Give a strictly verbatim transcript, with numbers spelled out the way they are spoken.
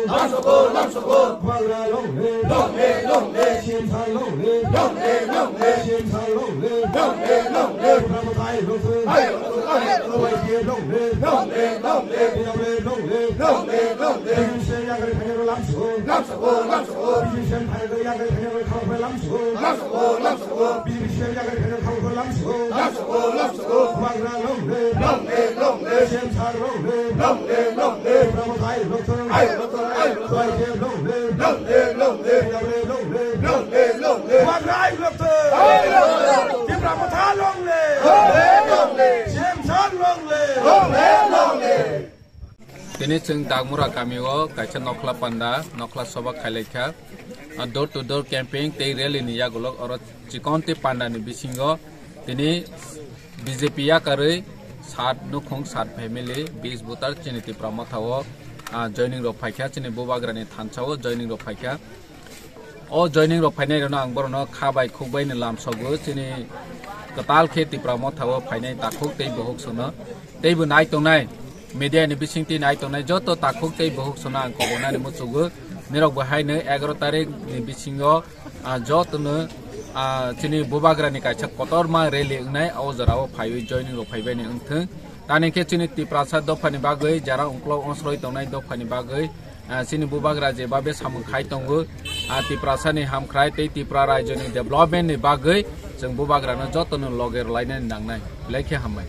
Lamsoko, lamsoko. Bubagra long live. Long live, long live. C M sir long live. Long live, long live. C M sir long live. Long live, long live. Bubagra long live. Hai, long live, long live. Y T F long live. Long live, long live. T W F long live. Long live, long live. B J P C M yakarwi phainairok lamsoko. Lamsoko, lamsoko. B J P C M yakarwi phainairok khaphai lamsoko. Lamsoko, lamsoko. B J P C M yakarwi phainairok khaphai lamsoko. Lamsoko, lamsoko. Bubagra long live. Long live, long live. C M sir long live. Long live, long live. Tipra Motha ayuk lokthung. Ayuk lokthung, ayuk lokthung. Y T F long live. Long live, long live. T W F long live. Long live, long live. Bubagra ayuk lokthung. Ayuk lokthung. Tipra Motha long live. Long live, long live. C M sir long live. Long live, long live. Tini chwng Dagmura kamio kaisa nokhla panda, nokhla soba khailaikha. A door to door camping tei rally ni yagulok oro chikon tei panda ni bisingo tini B J P yakarwi sat nukhung sat family bis voter chini Tipra Motha o, ah, joining rok phaikha, chini Bubagra ni thansa o joining rok phaikha. O joining rok phainai rokno ang borokno kha bai khuk bai ni lamsogo, chini kwtal khe Tipra Motha o phainai takhuk tei buhuk sono. Teibo nai tongnai, media ni bisingtwi nai tongnai joto takhuk tei buhuk sono ang kobonani muchugo. Nirok bo haino egaroh tarik ni bisingo, ah, jotono, ah, chini Bubagra ni kaisa kotorma rally wngnai, o jora o phaiwi joining rok phaibai ni wngthung. Tani khe chini Tiprasa dopha ni bagwi jara ungkolog onsroi tongnai dopha ni bagwi, ah, chini Bubagra je babe samung khai tongo, ah, Tiprasa ni hamkhrai tei Tipra rajyo ni development ni bagwi chwng Bubagra no jotono loge rwlainani nangnai. Belai khe hambai.